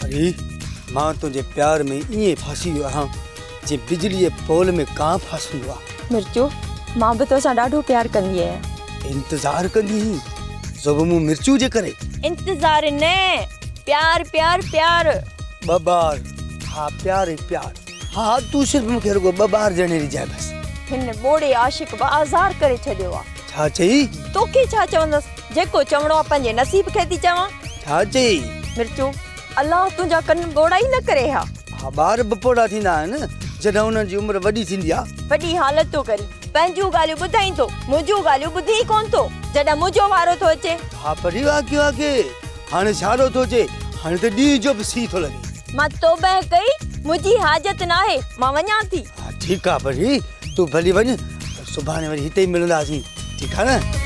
پري، مان تنهنجي پيار ۾ ائين ڦاسي ويو آهيان، جيئن بجليء جي پول ۾ ڪانء ڦاسندو آهي. مرچو، مان به توسان ڏاڍو پيار ڪندي آهيان. انتظار ڪندي هئين، سو به مون مرچو جي ڪري. انتظار نه، پيار پيار پيار. ٻه ٻار، ها پيار ئي پيار. ها ها تون صرف مون کي رڳو ٻه ٻار ڄڻي رجائي بس. هن ٻوڙي عاشق به آزار ڪري ڇڏيو آ. ڇا چئي؟ توکي ڇا چوندس، جيڪو چوڻو آ پنهنجي نصيب کي ٿي چوان. ڇا چئي؟ مرچو، الله تنهنجا ڪن ٻوڙا ئي نه ڪري ها. ها ٻار به پوڙها ٿيندا آهن، جڏهن انهن جي عمر وڏي ٿيندي آ. وڏي حالت ٿو ڪرين، پنهنجون ڳالهيون ٻڌائين ٿو، منهنجون ڳالهيون ٻڌين ئي ڪونه ٿو، جڏهن منهنجو وارو ٿو اچي. ها پري واقعو آ هاڻي سيارو ٿو اچي، هاڻي ته ڏينهن جو به سيء ٿو لڳي. مان توبهه ڪئي، منهنجي حاجت ناهي، مان وڃان ٿي. ها ٺيڪ آ پري، تون ڀلي وڃ، پر سڀاڻي وري هتي ئي ملنداسين، ٺيڪ آ نه؟